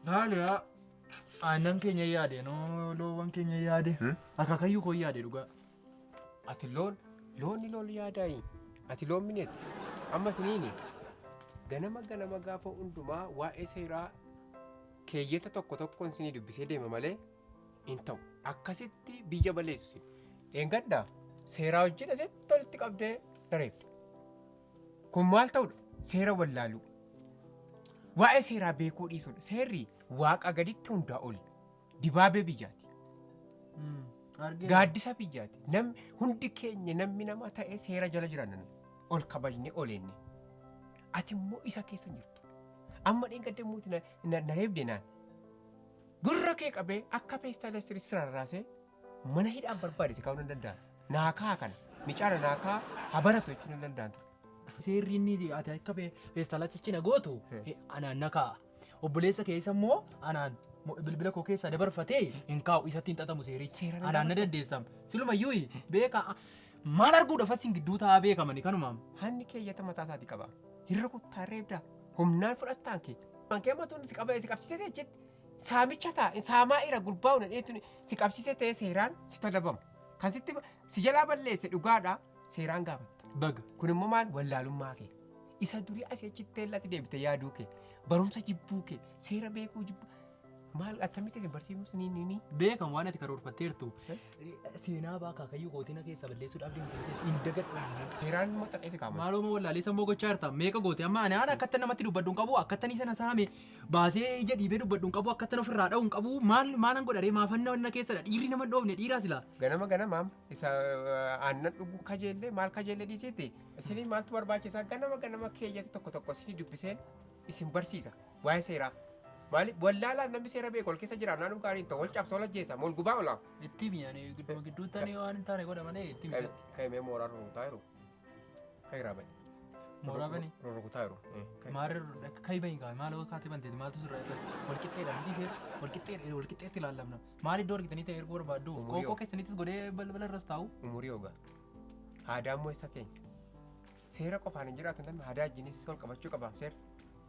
Maali yaa aannan keenya yaade noo loowwan keenya yaade akaakayyuu koo yaade dhugaa. Ati loon loonni loon yaadaayi. Ati loon mineeti. Amma isiniini ganama ganama gaafa hundumaa waa'ee seeraa keeyyata tokko tokkoon isinii dubbisee deema malee hin ta'u. Akkasitti biyya balleessu isin. Dheengaddaa seeraa wajjin asitti walitti qabdee na reebde. Kun maal ta'udha? Seera wallaaluu. Waa'ee seeraa beekuu dhiisuudha. Seerri waaqa gaditti hundaa oli. Dibaabee biyyaati. Gaaddisa biyyaati. Namni hundi keenya namni nama ta'ee seera jala jiraanna nuyi. Ol kabajnee ol eenne. Ati immoo isa keessa hin jirtu. Amma dheengadda immoo na reebde naan. Gurra kee qabee akka feestaala sirrii sirarraasee mana hidhaan barbaade si kaa'uu nan danda'a. Naa kaa kana. Micaana naa kaa haa baratu jechuu nan danda'an ture. Seerri inni ati akka feestaala ciccina gootu anaan na kaa'a. Obboleessa keessa immoo anaan bilbila koo keessaa dabarfatee hin kaa'u isatti hin xaxamu seerichi. Seera na Anaan na dandeessam. Silumayyuu beeka maal arguudhaaf asin gidduu taa'aa beekamani kanumaam. Hanni keeyyata mataa isaatii qaba. Hin rukuttaa reebdaa. Humnaan fudhattaan kee. Kee matuun si qabee si qabsiisee jechitti saamicha ta'a. Saamaa ira gurbaa hunda dheetuun si qabsiisee ta'ee seeraan si tolabama. Kan sitti si jalaa balleesse dhugaadha seeraan gaafatta. Baga. Kun immoo maal wallaalummaa kee. Isa durii asii achitti teellatti deebite yaaduu kee. Barumsa jibbuu kee. Seera beekuu jibbuu. Maal attamitti isin barsiifnu ni ni ni. Beekam waan ati karoorfatteertu seenaa baa akaakayyuu kootina keessaa balleessuudhaaf deemtu hin dagadhu. Seeraan immoo xaxee si kaama. Maaloo wallaalee sammuu gochaa jirta meeqa goote amma ani aan akkatti namatti dubbadhu hin qabu akkatti sana saame baasee ija dhiibee dubbadhu hin qabu akkatti ofirraa dha'u hin qabu maal maalan godharee maafanna wanna keessadha dhiirri nama hin dhoofne dhiiraa silaa. Ganama ganamaam isa aannan dhuguu kajeellee maal kajeellee dhiisiiti isinii maaltu barbaachisaa ganama ganama keeyyata tokko tokko isinii dubbisee isin barsiisa waa'ee seeraa. Maaliif wallaalaaf namni seera beeku ol keessa jira naannoo gaarii hin ta'u wal cabsa wal ajjeesa wal gubaa ola. Itti mi'aane gidduu gidduu tani waan hin taane godha malee itti mi'aatti. Kaimee mooraa rukutaa jiru. Kairaa bani. Mooraa bani? Rukutaa jiru. Maarree kai bahin kaa maal kaatee banteeti maaltu sirraa irra wal qixxeedha miti seera wal qixxeedha wal qixxeetti ilaallamna maal iddoo argitanii ta'e erguu barbaaddu Umurii qoqqoo keessanittis godhee balbala irras taa'u. Umurii ogaa. Aadaa immoo isa keenya. Seera qofaan hin jiraatu namni aadaa wajjinis ol qabachuu qabaam seera.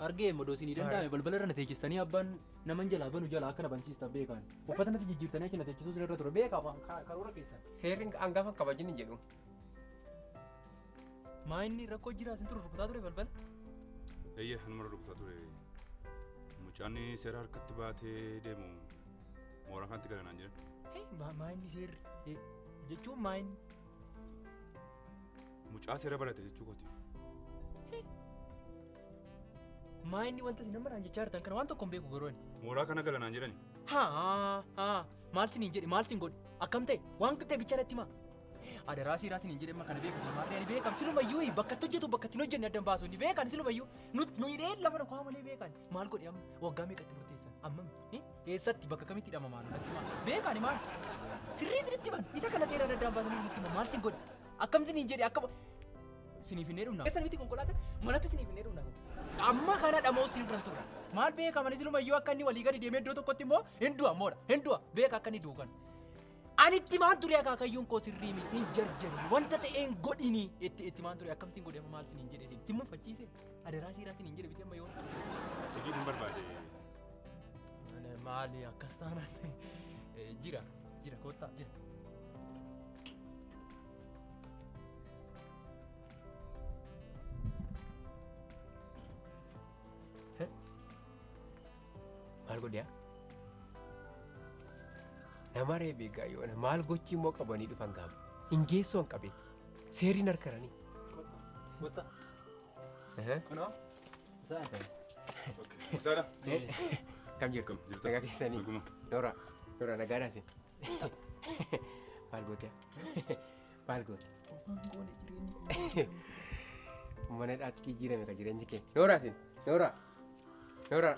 Argee modoo isinii danda'ame balbala irra na teechistanii abbaan naman jalaa banu jalaa akka na bansiistan beekaan. Uffata natti jijjiirtanii achi na teechisuu isin irra ture beekaa afaan karoora keessan. Seerri hangafa hin kabajin hin jedhu. Maa inni rakkoo jira isin ture rukutaa ture balbala. Eeyyee hanuma rukutaa ture. Mucaan seera harkatti baatee deemu mooraa kanatti gala naan jedhan. Hee maa inni seerri jechuun maa inni. Mucaa seera barate jechuu kooti. Maa inni wanta isin amma naan jechaa jirtan kana waan tokko hin beeku garuu ani. Mooraa kana gala naan jedhani. Haa haa maal siniin jedhe maal sin godhe akkam ta'e waan ta'e bicha natti himaa. Adaraa seeraa siniin jedhe amma kana beeku maarree ani beekam silumayyuu bakka itti hojjetu bakka itti hin hojjenne addan baasu ni beekan silumayyuu nu hidhee lafa na kaa'u malee beekan maal godhe amma waggaa meeqatti murteessan ammami eessatti bakka kamitti hidhama maaloo natti himaa beekan maal sirrii isinitti himan isa kana seeraan addaan baasanii isinitti himan maal sin godhe akkam siniin jedhe akka isiniif hin dhumna. Keessan miti konkolaataan manatti isiniif hin dhumna. Amma kana dhamoo isin biran turre. Maal beekaman isilumayyuu akka inni walii gadi deemee iddoo tokkotti immoo hin du'a moodha. Hin du'a beeka akka inni du'u kana. Ani itti maan ture akaakayyuun koo sirrii miti hin jarjarin wanta ta'e hin godhini itti itti maan ture akkam sin godhe amma maal siniin jedhe sin sin muffachiise adaraa seeraa siniin jedhe miti amma yoo. Hojii sin barbaade. Maali akkas taanaan jira jira kottaa jira. Maal godhe yaa? Nama reebee gaayyoona maal gochi immoo qabanii dhufan gaama. Hin geessoo hin qabeen. Seerri hin harkaranii. Kottaa. Kunoo. Isaan ta'e. Saara. Kam jirtu? Kam jirta? Nagaa keessanii. Naguma. Noora. Noora nagaadhaa isin. Maal goote? Maal goote? Mana hidhaatti jijjiirame ka jireenyi kee. Noora isin. Noora. Noora.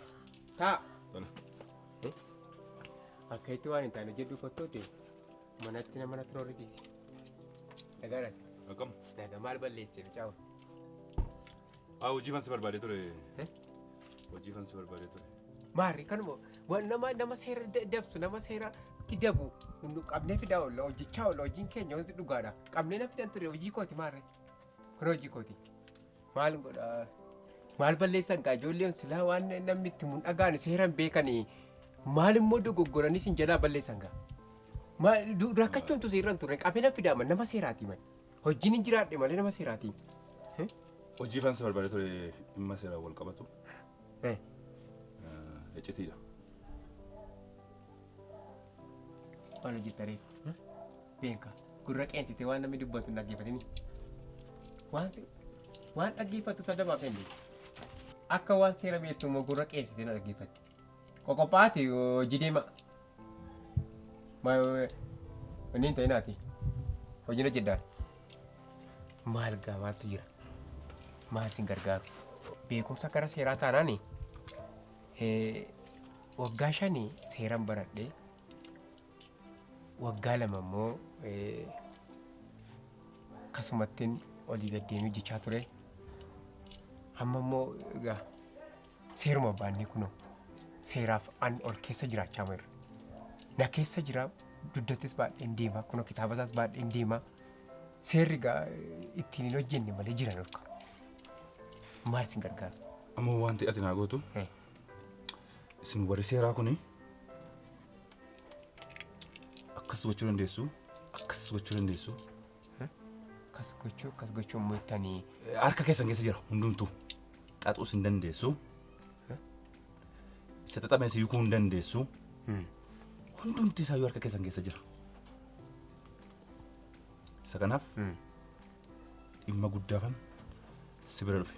Taa. Tana. Akka itti waan hin taane hojjedhu kottuuti manatti nama natti roorrisiisi. Nagaadhaa isin. Akkam. Nagaa maal balleesse mucaa? Haa hojii fan si barbaadee ture. Eh? Hojii fan Hojiifan si barbaadee ture. Maarri kanuma waan nama seera dabsu nama seera itti dabu qabnee fidaa oolla hojjechaa oolla hojiin keenya hoji dhugaadha. Qabnee na fidan ture hojii kooti maarri. Kun hojii kooti. Maal godhaa? Maal balleessan gaa ijoolleen silaa waan namni itti mun dhagaane seeraan beekanii maal immoo dogoggoranii sin jalaa balleessan gaa? Maal rakkachuun tu seeraan turre qabee na fidaa nama seeraati man. Hojiin hin jiraadhe malee nama seeraati. Hojiifan si barbaadee ture dhimma seeraan wal qabatu. Iccitiidha. Maal hojjetaree? Beeka gurra qeensitee waan namni dubbatu hin dhaggeeffatini. Waan dhaggeeffattu sadamaaf hin akka waan seera beektu immoo gurra qeensitee na dhaggeeffatti. Qoqophaati hojii deema. Inni hin ta'inaati. Hojiin hojjedhaan. Maal gaa maaltu jira? Maal sin gargaaru? Beekumsa gara seeraa taanaani waggaa 5 seeraan baradhee waggaa 2 immoo akkasumattiin olii gad deemee hojjechaa ture. Amma immoo egaa seeruma baannee kunoo seeraaf an ol keessa jiraachaa jira. Na keessa jira dugdattis baadheen deema kunoo kitaaba isaas baadheen deema. Seerri egaa ittiin hin hojjenne malee jiran olka. Maal sin gargaaru? Amma wanti ati naa gootu isin warri seeraa kuni akkas gochuu dandeessu, akkas gochuu dandeessu. Akkas gochuu immoo ittanii. Harka keessan keessa jira hundumtuu. Xaxuus hin dandeessu. Isa xaxamees hiikuu hin dandeessu. Hundumti isaayyuu harka keessan keessa jira. Isa kanaaf dhimma guddaafan si bira dhufe.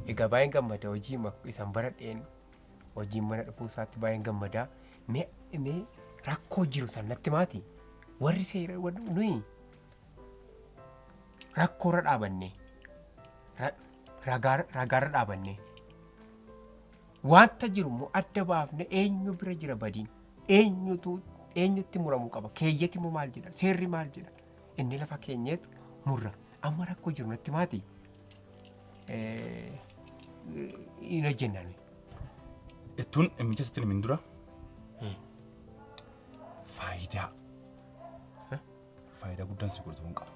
Egaa baay'een gammada hojii isaan baradheen hojiin mana dhufuu isaatti baay'een gammada. Mee rakkoo jiru san natti maati? Warri seera nuyi rakkoorra dhaabanne ragaarra dhaabanne wanta jiru immoo adda baafne eenyu bira jira badiin eenyutti muramuu qaba keeyyati immoo maal jedha seerri maal jedha inni lafa keenyeetu murra amma rakkoo jiru natti maati hin hojjennaa nuyi. Ittuun dhimmicha sitti himin dura faayidaa faayidaa guddaan si godhatu hin qaba.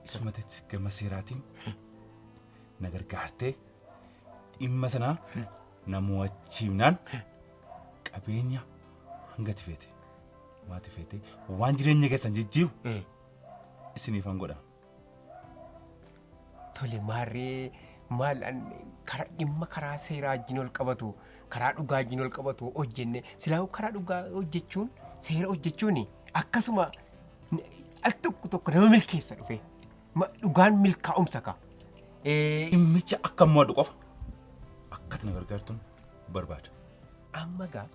Isumatti gama seeraatiin na gargaartee dhimma sanaa na mo'achiifnaan qabeenya hanga ati feete waati feete waan jireenya keessan jijjiiru isiniifan godha. Tole maarree maal dhimma karaa seeraa wajjin ol qabatu karaa dhugaa wajjin ol qabatu hojjenne silaa'uu karaa dhugaa hojjechuun seera hojjechuun akkasuma al tokko tokko nama milkeessa dhufe dhugaan milkaa'umsa ka. Dhimmicha akka mo'adhu qofa akkati na gargaartuun barbaada. Amma gaa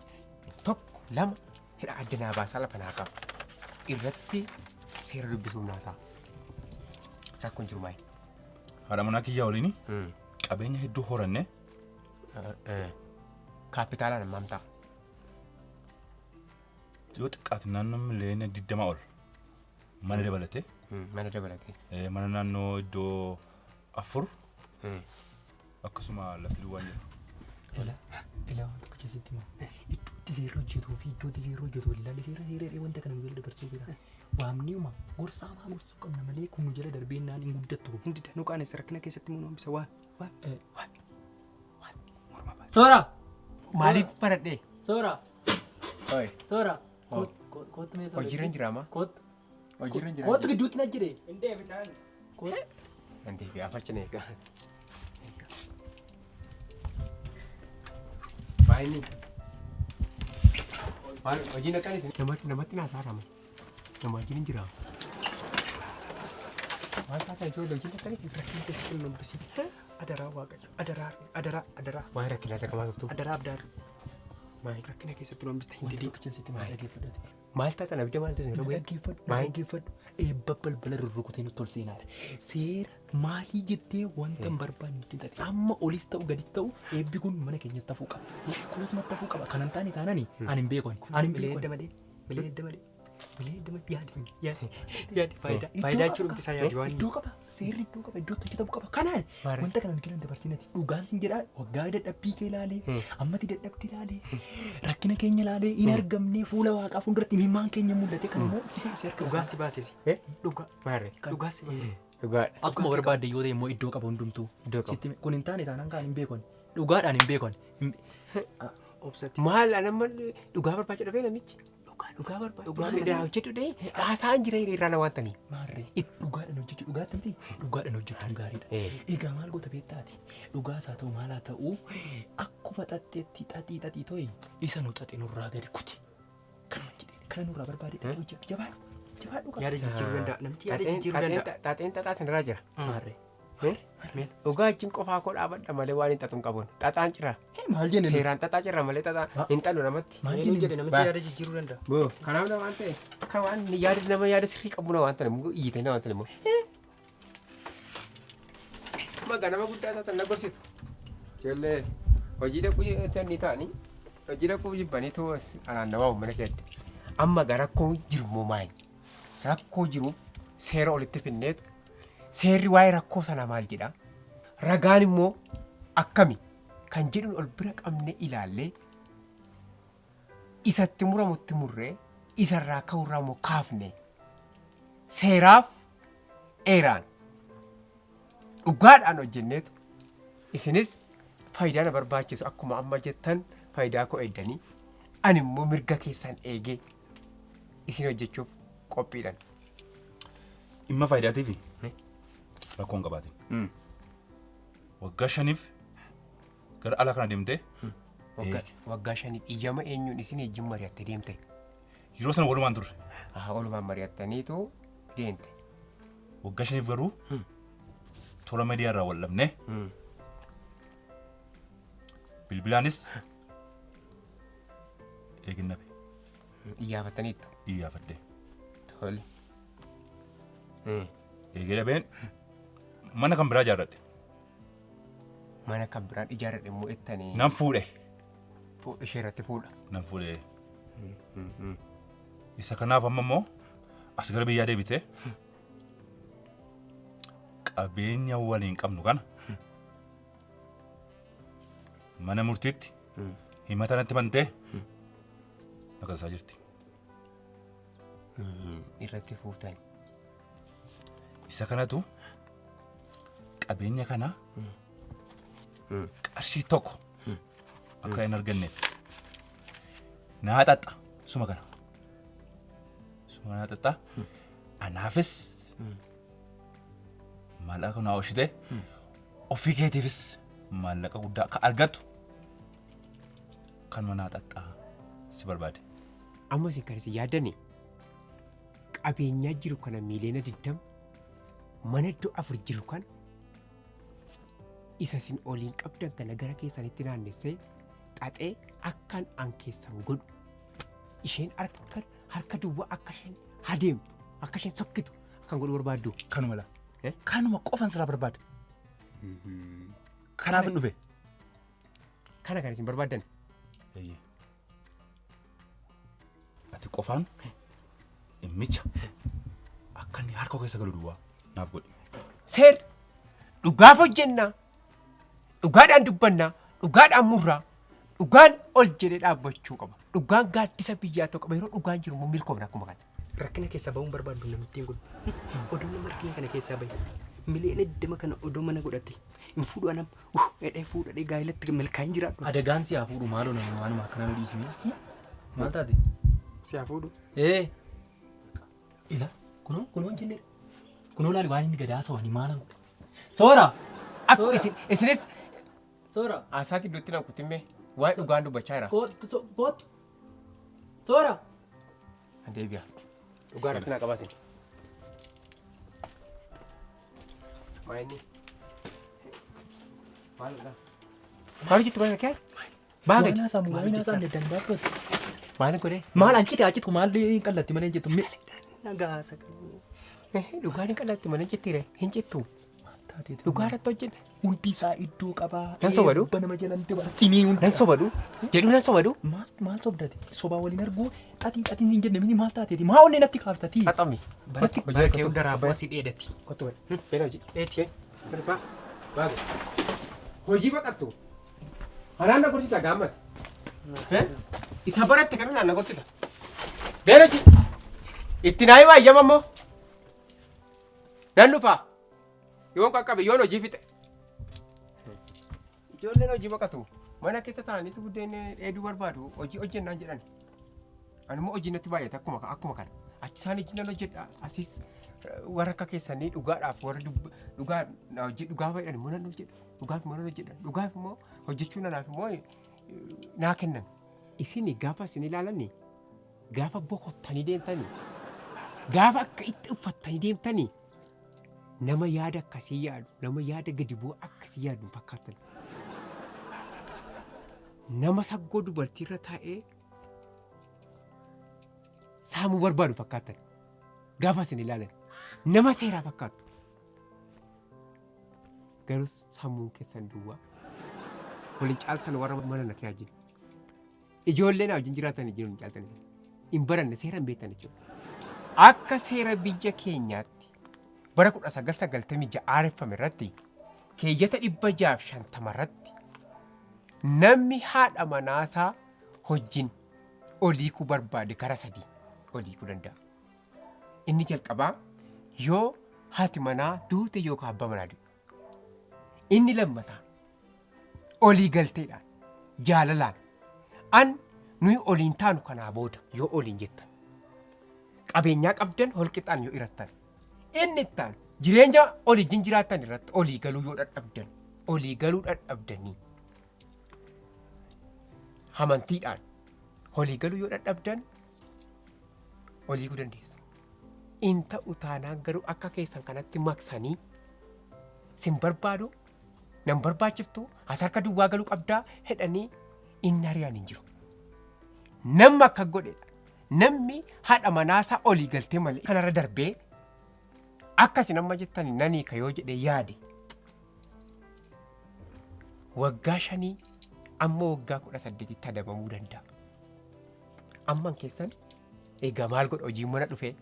1 2 hidha adda naa baasaa lafa naa qaba irratti seera dubbisuuf naa ta'a. Rakkoon jiru maali? Haadha manaa kiyyaa waliin qabeenya hedduu horanne. Kaapitaalaan hammam ta'a? Yoo xiqqaate naannoo miliyoona 20 ol mana dabalatee. Mana dabalatee. Mana naannoo iddoo 4 akkasuma lafti duwwaan jira. Ila waan tokko keessatti hima. Iddootti seerri hojjetuu fi iddootti seerri hojjetu wallaalee seera seera wanta kana nu jala dabarsuu beeka. Waamni uma gorsaa maa gorsuu qabna malee kun nu jala darbee naan hin guddattu. Hin dida nu qaanessa rakkina keessatti immoo nu hambisa waan waan waan morma baasa. Soora! Maaliif baradhee? Soora! Oi. Soora! Kootu mee soora? Hojiirra hin jiraamaa? Kootu. Hojiirra hin jiraa? Kootu gidduutti na jire. Hin deebitaan. Kootu. Hin deebi afachi eega. Baay'inni. Maal hojiin akkan isin namatti naasaarama. Nama wajjin hin jiraa. Maal taata ijoollee hojiin akkan isin Rakkina keessatti nu hambisi. Adaraa Waaqayyo adaraa adaraa adaraa. Waan rakkinaa isa kamaa qabdu. Adaraa abdaar. Maal rakkina keessatti nu hambista hin didin. Sitti maal dhaggeeffadhate? Maal taata abidda maal taate? Dhaggeeffadhu dhaggeeffadhu. Eebba balbala rurrukutee nutti ol seenaadha. Seera maalii jettee wanta hin barbaanne nutti hin taate. Amma olis ta'u gadis ta'u eebbi kun mana keenyatti hafuu qaba. Kun asumatti hafuu qaba. Kanan taane taanani ani hin beeku. Ani hin beeku. Milee malee milee malee. Miliyoona 20 yaadi yaadi yaadi faayidaa faayidaa jechuun isaa yaadi waan. Iddoo qaba. Seerri iddoo qaba. Iddoo hojjetamu qaba. Kanaan wanta kana nuti dabarsinati. Dhugaan sin jedhaa waggaa dadhabbii kee ilaalee ammati dadhabdi ilaalee rakkina keenya ilaalee hin argamne fuula waaqaa fuulduratti imimmaan keenya mul'ate kan immoo si si harka Dhugaa si baasesi. Dhugaa. Maarree. Dhugaa si baasesi. Dhugaadha. Akkuma barbaadde yoo ta'e immoo iddoo qaba hundumtuu. Iddoo qaba. Sitti kun hin taane taanaan kaan hin beekon. Dhugaadhaan hin beekon. Obsatti. Maal anamma dhugaa barbaacha dhufee namichi. Dhugaa barbaacha. Dhugaa Dhugaa hojjedhu dhee haasaan jira irraa na waan tanii. Maarree dhugaadhaan hojjechuu dhugaatti miti dhugaadhaan hojjechuun gaariidha. Egaa maal goota beektaati dhugaas haa ta'u maal haa ta'u akkuma xaxxeetti xaxii xaxii to'i isa nu xaxe nurraa gadi kuti. Kanuma jedhee kana nurraa barbaade dhaqee hojjedhu jabaadhu jabaadhu qaba. Yaada jijjiiruu danda'a. Namichi yaada jijjiiruu danda'a. Xaaxeen xaxaa sinirraa jira. Maarree. Dhugaa wajjin qofaa koo dhaabadha malee waan hin xaxu hin qabuun. Xaxaan cira. Maal jenne nuti? Seeraan xaxaa cira malee xaxaa hin xalu namatti. Maal Eenyu jenne jedhe nuti? namichi yaada jijjiiruu danda'a. Boo kanaaf na waan ta'e akka waan yaada nama yaada sirrii qabu na waan ta'e immoo iyyite na waan ta'e immoo. Magaa nama guddaa taatan na gorsitu. Ijoollee hojii dhaquu ni ta'anii hojii dhaquu jibbanii too anaan nama mana keetti. Amma gaa rakkoo jiru moo maali? Rakkoo jiruuf seera olitti finneetu seerri waa'ee rakkoo sanaa maal jedha? Ragaan immoo akkami? Kan jedhuun ol bira qabne ilaallee isatti muramutti murree isarraa ka'urraa immoo kaafne seeraaf dheeraan dhugaadhaan hojjenneetu isinis faayidaa na barbaachisu akkuma amma jettan faayidaa koo eegdanii ani immoo mirga keessan eegee isin hojjechuuf qophiidhan. Dhimma faayidaatiifi rakkoo hin qabaatin. Waggaa 5 gara ala kana deemtee Waggaa 5 iyyama eenyuun isin ejjiin mari'attee deemte? Yeroo sana walumaan turre. Walumaan mari'attaniitu deemte. Waggaa 5 garuu toora miidiyaa irraa wal dhabnee bilbilaanis eeginnabe. Iyyaafataniitu. Iyyaafadhe. Tole. Eegee dhabeen mana kan biraa ijaarradhe. Mana kan biraan ijaarradhe immoo ettanii. Nan fuudhe. Ishee irratti fuudha. Nan fuudhe. Isa kanaaf amma immoo as gara biyyaa deebitee qabeenya waliin qabnu kana mana murtiitti himata natti bantee naqasaa jirti. Irratti fuutan. Isa kanatu qabeenya kana qarshii tokko akka hin arganneef naa xaxxa suma kana. Suma naa xaxxa anaafis maallaqa naa oolchite ofii keetiifis maallaqa guddaa akka argattu kanuma naa xaxxaa si barbaade. Amma isin kan isin yaaddani qabeenyaa jiru kana miiliyoona 20 mana iddoo 4 jiru kana isa isin oliin qabdan kana gara keessanitti naannessee xaxee akkan an keessan godhu isheen harka duwwaa akka isheen adeemtu akka isheen sokkitu akkan godhu barbaaddu. Kanuma laa. Kanuma qofan sirraa barbaada. Kanaaf hin dhufe. Kana kan isin barbaaddan. Eeyyee. Ati qofaan dhimmicha akka inni harka keessa galu duwwaa naaf godhi. Seer dhugaaf hojjennaa dhugaadhaan dubbannaa dhugaadhaan murraa dhugaan ol jedhee dhaabbachuu qaba. Dhugaan gaaddisa biyyaa ta'uu qaba. Yeroo dhugaan jiru immoo milkoomna akkuma kana. Rakkina keessaa ba'uun barbaaddu namittiin kun. Odoo nama rakkina kana keessaa bahe miliyoona 20 kana odoo mana godhate hin fuudhu anam hidhee fuudhadhee gaa'elatti milkaa'in jiraadhu. Adagaan si haa fuudhu maaloo nama waanuma akkanaa nu dhiisime. Maal taate? Si haa fuudhu. Ila kunoo kunoo hin jenneedha. Kunoo laali waan inni gadaasa waan maalan godhu. Soora! Akkuma isinis Soora! Haasaa gidduutti na kutimme waa'ee dhugaan dubbachaa jira. Kootu! Soora! Deebi'a. Dhugaa irratti na qabaasin. Maayini. Maalidha? Maal hojjettu mana kee? Baa gadi. Waan haasa'amu waan haasa'amu danda'an dhaabbatu. Maal godhee? Maal ancite achitu maal hin qallatti malee hin jettu. Nagaa sagalee. Dhugaan hin qallatti malee hin jettiire hin jettu. Dhugaa irratti hojjenna. Hundi isaa iddoo qabaa. Nan sobadu? Eebba nama jalan dabarsinii hundi. Nan sobadu? Jedhu nan sobadu? Maal sobdate? Sobaa waliin arguu Ati ati hin jenne mini maal taateeti? Maa onnee natti kaaftati? Xaxami. Bara kee hunda raafuu asii dheedatti. Kottu bari. Beela hojii. Dheeti. Baa. Baa. Hojii baqattu. Anaan na gorsita gaammati. Isa baratte kana naan na gorsita. Beela hojii. Itti naa himaa iyyama immoo. Nan dhufaa. Yoon qaqqabe yoon hojii fixe. Ijoolleen hojii baqatu. Mana keessa taa'aniitu buddeen dheeduu barbaadu hojii hojjennaan jedhan. Ani immoo hojii natti baay'ate akkuma kana. Achi isaan hojii nan hojjedha. Asis warra akka keessanii dhugaadhaaf warra dhugaa hojii dhugaa baay'an immoo nan hojjedha. Dhugaaf immoo nan hojjedha. Dhugaaf immoo hojjechuu nanaaf immoo naa kennan. Isin gaafa isin ilaalani gaafa boqottanii deemtanii gaafa akka itti uffattanii deemtanii nama yaada akkasii yaadu nama yaada gadi bu'aa akkasii yaadu hin fakkaatan. Nama saggoo dubartiirra taa'ee saamuu barbaadu fakkaatan. Gaafa isin ilaalan nama seeraa fakkaatu. Garuu sammuun keessan duwwaa. Waliin caaltan warra mana na tajaajilu. Ijoollee na wajjin jiraatan jiru hin caaltan isin. Hin baranne seera hin beektan jechuudha. Akka seera biyya keenyaatti bara 1996 haareffame irratti keeyyata 650 irratti namni haadha manaasaa wajjin oliikuu barbaade karaa sadii oliikuu danda'a. Inni jalqabaa yoo haati manaa duute yookaan abbaa manaa du'e. Inni lammataa olii galteedhaan jaalalaan an nuyi oliin taanu kanaa booda yoo oliin jettan qabeenyaa qabdan holqixaan yoo irattan inni ittaan jireenya olii jiraattan irratti olii galuu yoo dadhabdan olii galuu dadhabdanii amantiidhaan olii galuu yoo dadhabdan olii galuu dandeessu. In ta'u taanaan garuu akka keessan kanatti maqsanii sin barbaadu nan barbaachiftu ati harka duwwaa galuu qabdaa hedhanii inni ari'an hin jiru. Namni akka godhedha. Namni haadha manaasaa olii galtee malee kanarra darbee akkasin amma jettani nanii ka yoo jedhee yaade waggaa 5 amma waggaa 18tti adabamuu danda'a. Amman keessan egaa maal godha hojiin mana dhufee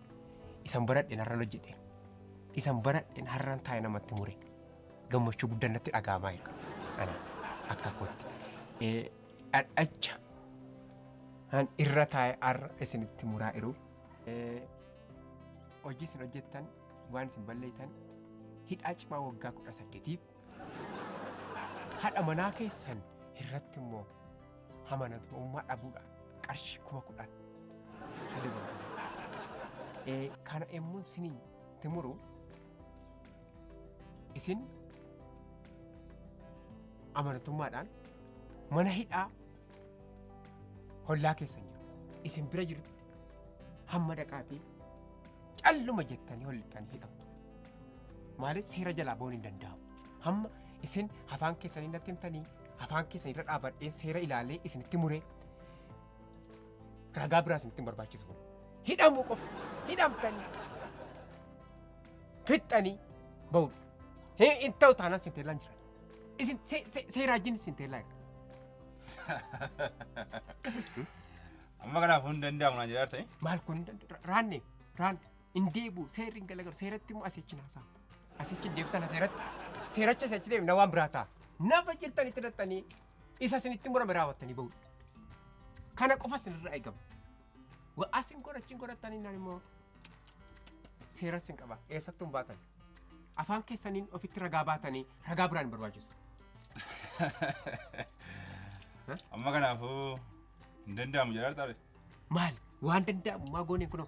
isan baradheen har'an hojjedhe isan baradheen har'an taa'e namatti mure gammachuu guddaan natti dhaga'amaa jira. Ana akka kootti. Dhadhacha an irra taa'e har'a isinitti muraa jiru. Hojii isin hojjettan waan isin balleessan hidhaa cimaa waggaa 18tiif haadha manaa keessan irratti immoo amanamummaa dhabuudhaan qarshii 10,000 adabamtu. Kana yemmuu isinitti muru isin amanamummaadhaan mana hidhaa hollaa keessan jiru isin bira jirutti hamma dhaqaatii calluma jettanii hollitanii hidhamtu. Maaliif seera jalaa ba'uun hin danda'amu. Hamma isin afaan keessanii natti himtanii afaan keessan irra dhaabadhee seera ilaalee isinitti muree ragaa biraa isinitti hin barbaachisu kun. Hidhamuu qofa hidhamtanii fixxanii ba'uudha. Hin ta'u taanaan isin teellaan jira. Isin seeraa wajjin isin teellaa jira. Amma kanaaf hin danda'amu naan jedhaa ta'e. Maal kun raanne raan hin deebi'u seerri hin galagalu seeratti immoo asii achi naasaa. Asii achi hin deebisana seeratti. Seeracha asii achi deemna waan biraa ta'a. Nafa jirtanitti hidhattanii isa isinitti murame raawwattanii ba'uudha. Kana qofa isinirraa eegama. Asin godhachiin godhattanii naan immoo seera isin qaba. Eessattuu hin baatan. Afaan keessaniin ofitti ragaa baatanii ragaa biraan hin barbaachisu. Amma kanaafuu hin danda'amu jedhaa ta'e. Maal waan danda'amu maa gooneen kunoo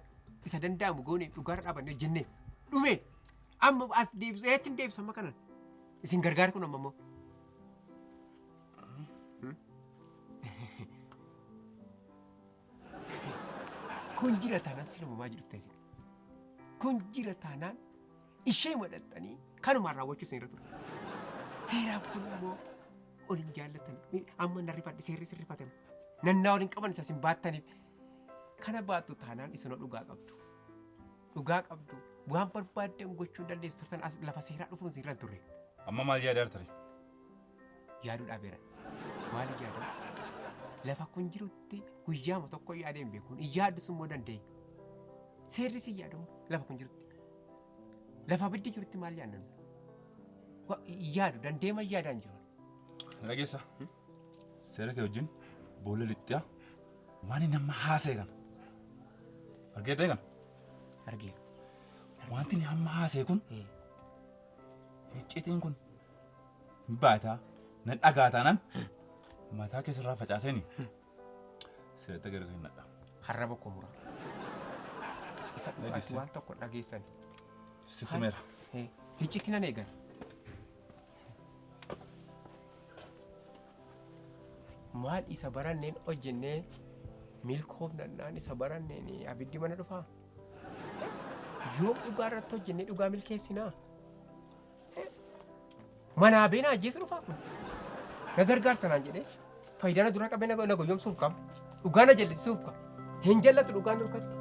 isa danda'amu goonee dhugaarra dhaabannee hojjennee dhume amma as deebisu eetti hin deebisu amma kanan isin gargaari kun amma immoo. Kun jira taanaan silumamaa jedhu ta'e kun jira taanaan ishee madhaxxanii kanumaan raawwachuu isin irra ture. Seeraaf kun immoo ol hin jaallatan amma nan rifadhe seerri sirrifatame nannaa ol hin qaban isa isin baattaniif kana baattu taanaan isin dhugaa qabdu. Dhugaa qabdu waan barbaaddan gochuu hin dandeessu turtan as lafa seeraa dhufuun isin irra hin turre. Amma maal yaadaa jirtani? Yaaduu dhaabeera. Maaliif yaadamu? Lafa kun jirutti guyyaama tokko yaadee hin beekuun hin yaaddus immoo dandeenye. Seerri si yaadamu lafa kun jirutti. Lafa abiddi jirutti maal yaadnan? Yaadu dandeema yaadaan jiru. Dhageessa. Seera kee wajjin boolla lixxiyaa waan inni amma haasa'e kana. Argeetee kana? Argeera. Wanti inni amma haasa'e kun icciitiin kun hin baataa nan dhagaa taanaan mataa keessarraa facaaseeni seeratti gara kennadha. Harraba koo muraa. Isa dhugaatti Dhageesse. waan tokko dhageessan. Sitti meera. Icciitii nan eegan. Maal isa baranneen hojjennee milkoofnannaan isa baranneen abiddi mana dhufaa? Yoom dhugaa irratti hojjennee dhugaa milkeessinaa? Manaa beenaa ajjeesu dhufaa kun? Na gargaarta naan jedhee faayidaa na dura qabee na goyyomsuuf qaba. Dhugaa na jallisuuf qaba. Hin jallatu dhugaan dhokatti.